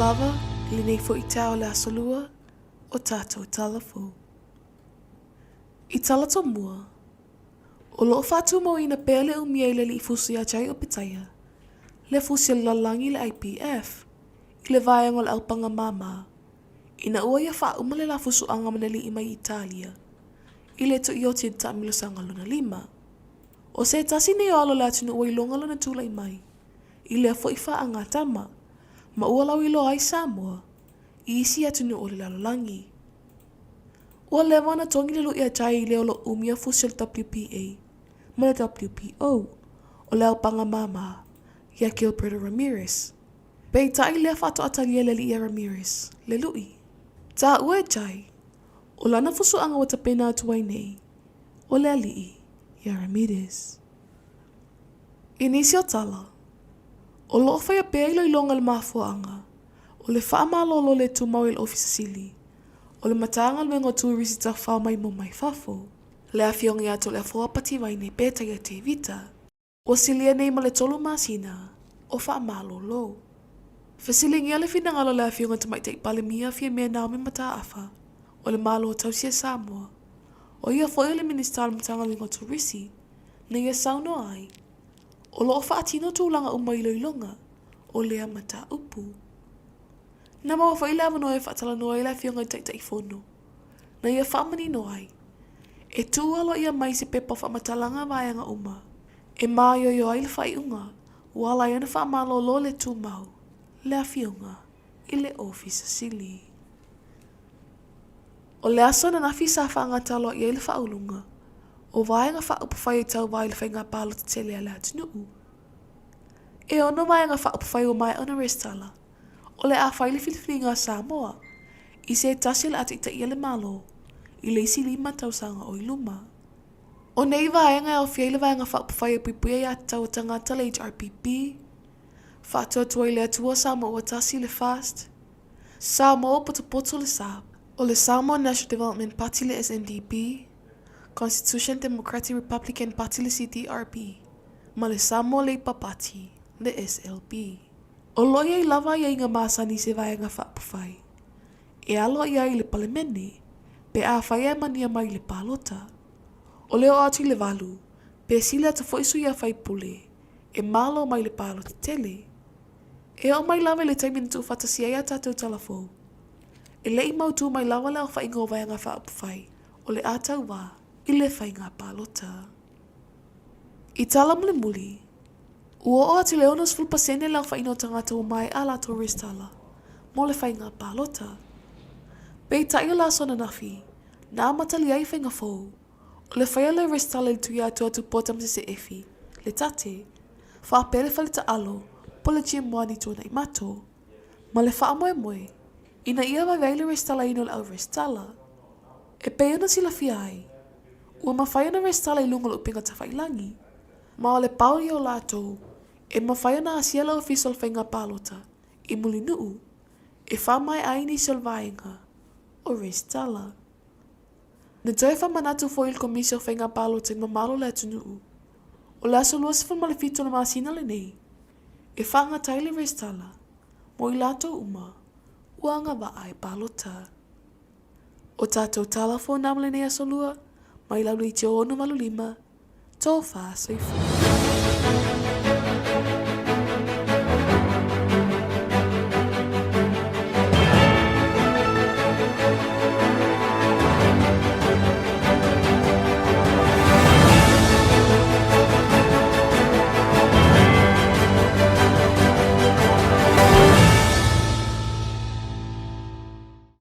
lava i lenei foi taeao o le Aso Lua o tatou tala fou. I tala tomua, o lo o faatumauina pea le umia i le alii fusi ia Jai Opetaia, le fusi a le lalolagi le IPF, i le vaega o le aupanga māmā, ina ua ia faauma le la fusuaga ma le alii mai Italia i le Toyota i le taamilosaga lona lima. O se tasi nei o alo o le atunuu ua iloga lona tulai mai i lea foi faagatama ma ua lauiloa ai Samoa i isi atunuu o le lalolagi. Ua leva ona togi le luʻi a Jai i lea o lo o umia fusi o le WBA ma le WBO o le aupanga māmā iā Gilberto Ramirez. Peitai lea faatoa talia le alii ia Ramirez le luʻi. Taua e Jai, o lana fusuaga ua tapena atu ai nei, o le alii iā Ramirez. I nisi o tala, o lo o faia pea iloiloga i le mafuaaga o le faamalolo le tumau e le Ofisa Sili o le Matagaluega o Turisi Tafao Maimoa Mai Fafo, le Afioga ia Toleafoa Pativaine Petaia Tevita, ua silia nei ma le tolu masina o faamalolo. Fesiligia le finagalo o le Afioga Tamaitai Palemia Fiamē Naomi Mataafa o le Malo Tausi a Samoa, ʻo ia foi o le Minisita o le Matagaluega o Turisi, na ia saunoa ai, o lo o faatino tulaga uma iloiloga o lea mataupu. Na maua foi le avanoa e faatalanoa ai le Afioga i le Taitaifono, na ia faamanino ai, e tuu aloaia mai se pepa o faamatalaga vaega uma e māioio ai le faaiuga ua ala ai ona faamalolo le tumau le Afioga i le Ofisa Sili. O le aso ananafi sa faagata aloaia ai le faauluga o Vaega Faaupufai e tauva i le faiga palota tele a le atunuu. E ono vaega faaupufai ua maea ona resitala, o le a fai le filifiliga a Samoa i se tasi o le a taitaia le Malo i le isi lima tausaga o i luma. O nei vaega e aofia ai le Vaega Faaupufai e Puipuia Aiatatau a Tagata le HRPP, Faatuatua i le Atua Samoa Ua Tasi le FAST, Samoa Ua Potopoto le SAP, o le Samoa National Development Party le SNDP, Constitution Democratic Republican Party le CDRP, ma le Samoa Labour Party le SLP. O lo o i ai lava aiaiga masani i se vaega faaupufai e aloaia ai le Palemene pe afai e amania mai i le palota. O le oo atu i le valu, pe sili atu foi sui a faipule e malo mai le palota tele. E oo mai lava i le taimi na tuufaatasia ai a tatou tala fou, e le i mautū mai lava le aofaiga o Vaega Faaupufai o le a tauva i le faiga palota. I tala mulimuli, ua oo atu i le 60% le aofaiga o tagata ua maea a latou resitala mo le faiga palota. Peitai o le aso ananafi, na amatalia ai faiga fou, o le faia o le resitala i le Tuiatua Tupua Tamasese Efi, le Tate, faapea le fale taalo po o le Gym One i Tuanaimato, ma le faamoemoe ina ia vave ai le resitalaina o le au resitala. E pei ona silafia ai, ua mafai ona resitala i luga o le upega tafailagi, ma o le pau ia o latou e mafai ona asia le Ofisa o le Faiga Palota i Mulinuu e faamaea ai nisi o le vaega o resitala. Na toe faamanatu foi le Komisi o Faiga Palota i mamalu o le atunuu, o le aso 27 o le masina lenei e faagata ai le resitala mo i latou uma ua agavaa e palota. O tatou tala fou na ma lenei aso lua, mai lau leitio 685, tofa soifua.